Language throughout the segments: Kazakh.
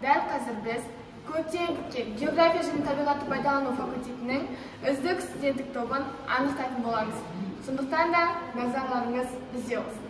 Дәл қазір біз көптен күткен география және табиғатты пайдалану факультетінің үздік студенттік тобын анықтайтын боламыз. Сондықтан да назарларыңыз бізде болсын.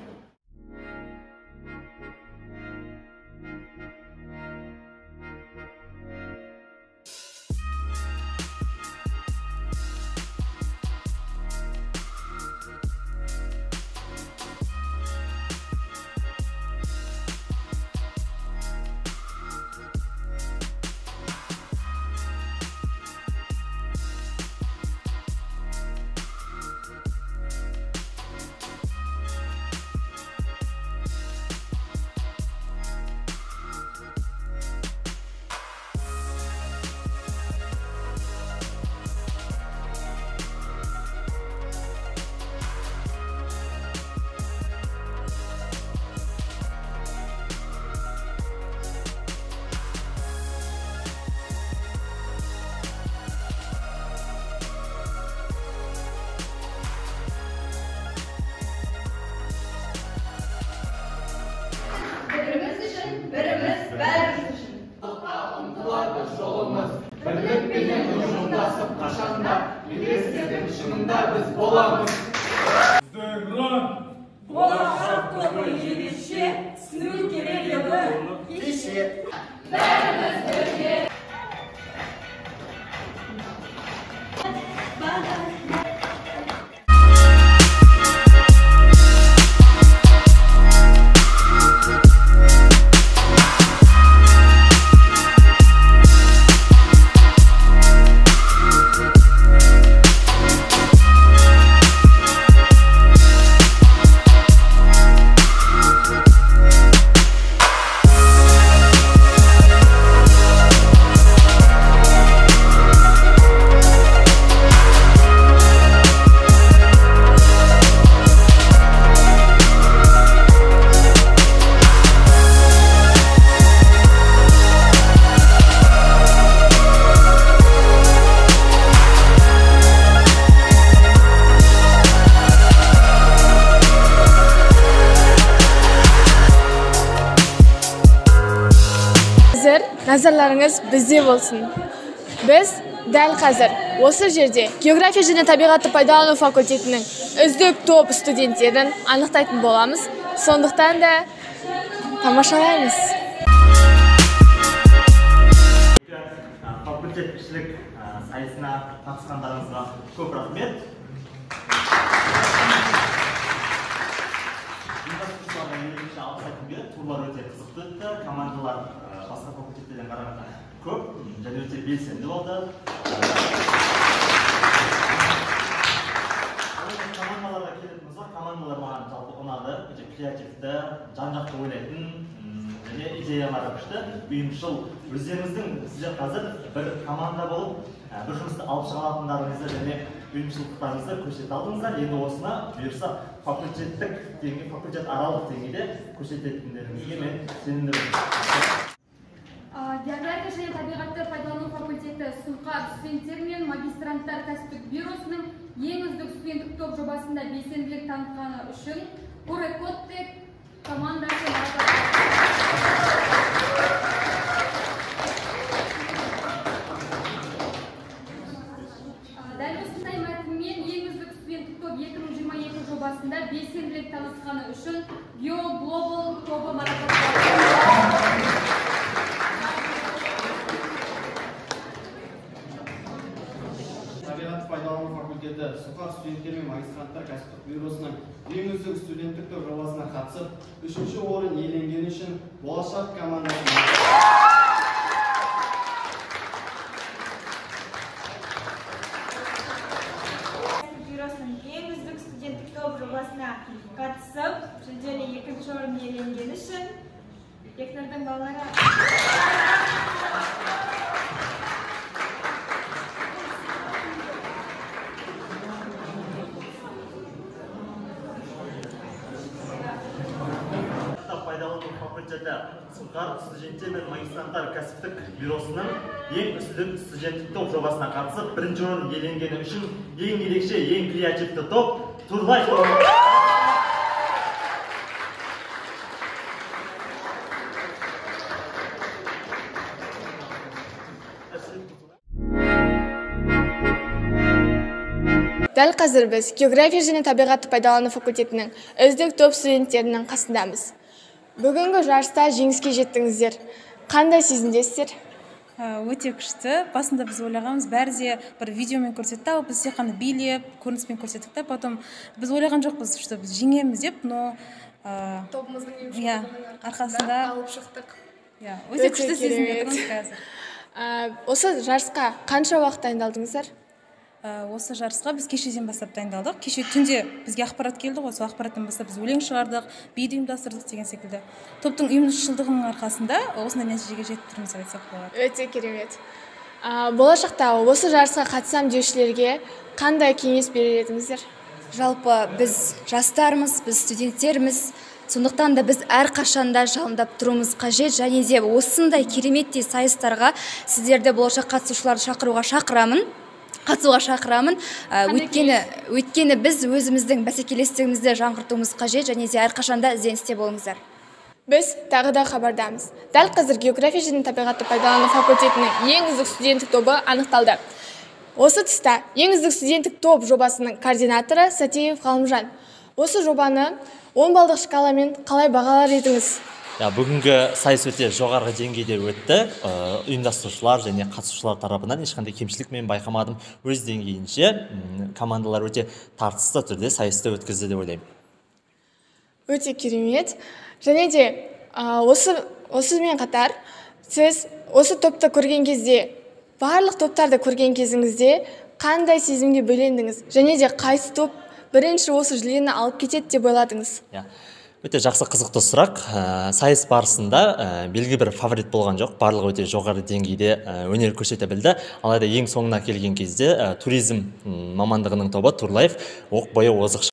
Біріміз бәріміз үшін. Ұмтылады жолымыз, бірлікпенен ұжымдасып қашанда, белестердің шыңында біз боламыз. Біздің ұран! Болашақ тобы ерекше, түсіну керек еді кеше. Бәріміз бірге. Назарларыңыз бізде болсын. Біз дәл қазір осы жерде география және табиғатты пайдалану факультетінің үздік топ студенттерін анықтайтын боламыз. Сондықтан да тамашалаймыз. Факультет ішілік сайысына қатысқандарыңызға көп рахмет. Алғыс айтқым келеді. Турлар өте қызықты өтті. Командалар басқа факультеттерден қарағанда көп және өте белсенді болды. Командаларға келетін болсақ, командалар маған жалпы ұнады. Өте креативті, жан-жақты ойлайтын және идеялары күшті, ұйымшыл. Өздеріңіздің сіздер қазір бір команда болып, бір жұмысты алып шыға алатындарыңызды және ұйымшылдықтарыңызды көрсете алдыңыздар. Енді осыны бұйырса факультеттік деңгей, факультет аралық деңгейде көрсететіндеріңізге мен сенімдімін. География және табиғатты пайдалану факультеті Сұңқар студенттер мен магистранттар кәсіптік бюросының ең үздік студенттік топ жобасында белсенділік танытқаны үшін Урекоттек командасы марапатталды. Дәл осындай мәтінмен ең үздік студенттік топ 2022 жобасында белсенділік танытқаны үшін Geo Global тобы марапатталды. Табиғатты пайдалану факультеті Сұңқар студенттер мен магистранттар кәсіптік бюросының ең үздік студенттік топ жобасына қатысып, 3-ші орын иеленгені үшін Болашақ командасы. Бюросының ең үздік студенттік топ жобасына қатысып, жүлделі 2-ші орын иеленгені үшін Бекнұрдың балалары. Факультеті Сұңқар студенттер мен магистранттар кәсіптік бюросының ең үздік студенттік топ жобасына қатысып, 1-ші орын иеленгені үшін ең ерекше, ең креативті топ Турлайф тобы. Дәл қазір біз география және табиғатты пайдалану факультетінің үздік топ студенттерінің қасындамыз. Бүгінгі жарыста жеңіске жеттіңіздер. Қандай сезімдесіздер? Өте күшті. Басында біз ойлағанбыз, бәрі де бір видеомен көрсетті, ал біз тек қана билеп, көрініспен көрсеттік та. Потом біз ойлаған жоқпыз, что біз жеңеміз деп, но тобымыздың иә, арқасында алып шықтық. Иә, өте күшті сезімде тұрмыз қазір. Осы жарысқа қанша уақыт дайындалдыңыздар? Осы жарысқа біз кешеден бастап дайындалдық. Кеше түнде бізге ақпарат келді ғой, сол ақпараттан бастап біз өлең шығардық, биді ұйымдастырдық деген секілді. Топтың ұйымшылдығының арқасында осындай нәтижеге жетіп тұрмыз деп айтсақ болады. Өте керемет. Болашақта осы жарысқа қатысам деушілерге қандай кеңес берер едіңіздер? Жалпы біз жастармыз, біз студенттерміз, сондықтан да біз әрқашанда жалындап тұруымыз қажет. Және де осындай кереметтей сайыстарға сіздерді, болашақ қатысушыларды шақыруға шақырамын. Қатысуға шақырамын. Өйткені біз өзіміздің бәсекелестігімізді жаңғыртуымыз қажет, және де әрқашанда ізденісте болыңыздар. Біз тағы да хабардамыз. Дәл қазір география және табиғатты пайдалану факультетінің ең үздік студенттік тобы анықталды. Осы тұста ең үздік студенттік топ жобасының координаторы Сатиев Ғалымжан. Осы жобаны 10 балдық шкаламен қалай бағалар едіңіз? Бүгінгі сайыс өте жоғарғы деңгейде өтті. Ұйымдастырушылар және қатысушылар тарапынан ешқандай кемшілік мен байқамадым. Өз деңгейінше командалар өте тартысты түрде сайысты өткізді деп ойлаймын. Өте керемет. Және де осымен қатар сіз осы топты көрген кезде, барлық топтарды көрген кезіңізде қандай сезімге бөлендіңіз? Және де қайсы топ бірінші осы жүлдені алып кетеді деп ойладыңыз? Өте жақсы, қызықты сұрақ. Сайыс барысында белгілі бір фаворит болған жоқ. Барлығы өте жоғары деңгейде өнер көрсете білді. Алайда ең соңына келген кезде туризм мамандығының тобы Турлайф оқ бойы озық